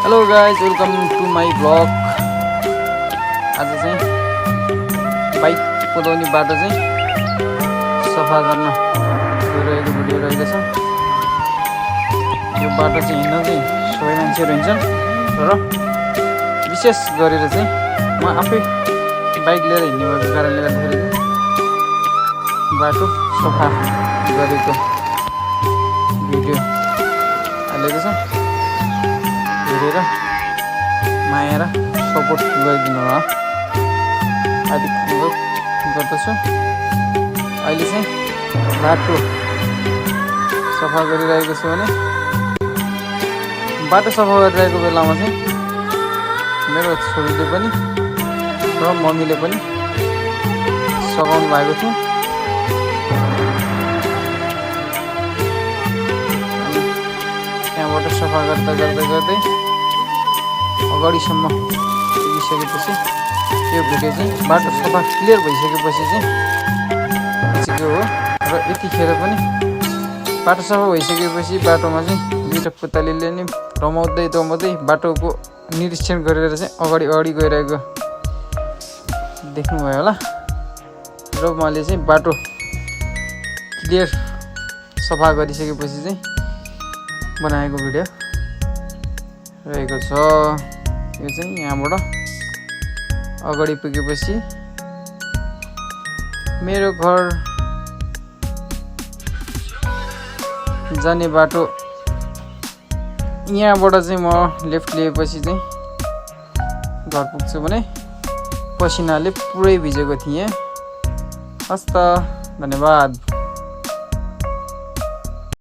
Hello guys, welcome to my blog. आज चाहिँ bike कुदाउने बाटो चाहिँ सफा गर्न गइरहेको भिडियो रहेको छ। यो बाटो चाहिँ हिँड्न चाहिँ सबै मान्छेहरू हिँड्छन्, र विशेष गरेर चाहिँ म आफै बाइक लिएर हिँड्ने भएको कारणले गर्दाखेरि बाटो सफा गरेको भिडियो हालेको छ। हेरेर माया र सपोर्ट गरिदिनु होला। आदि अनुरोध गर्दछु। अहिले चाहिँ बाटो सफा गरिरहेको छु भने बाटो सफा गरिरहेको बेलामा चाहिँ मेरो छोरीले पनि र मम्मीले पनि सघाउनु भएको थियो। त्यहाँबाट सफा गर्दै अगाडिसम्म पुगिसकेपछि यो भिडियो चाहिँ बाटो सफा क्लियर भइसकेपछि चाहिँ खिचेको हो। र यतिखेर पनि बाटो सफा भइसकेपछि बाटोमा चाहिँ दुईवटा पुतलीले नि रमाउँदै बाटोको निरीक्षण गरेर चाहिँ अगाडि गइरहेको देख्नुभयो होला। र मैले चाहिँ बाटो क्लियर सफा गरिसकेपछि चाहिँ बनाएको भिडियो रहेको छ। यो चाहिँ यहाँबाट अगाडि पुगेपछि मेरो घर जाने बाटो यहाँबाट चाहिँ म लेफ्ट लिएपछि चाहिँ घर पुग्छु भने पसिनाले पुरै भिजेको थिएँ। हस् त, धन्यवाद।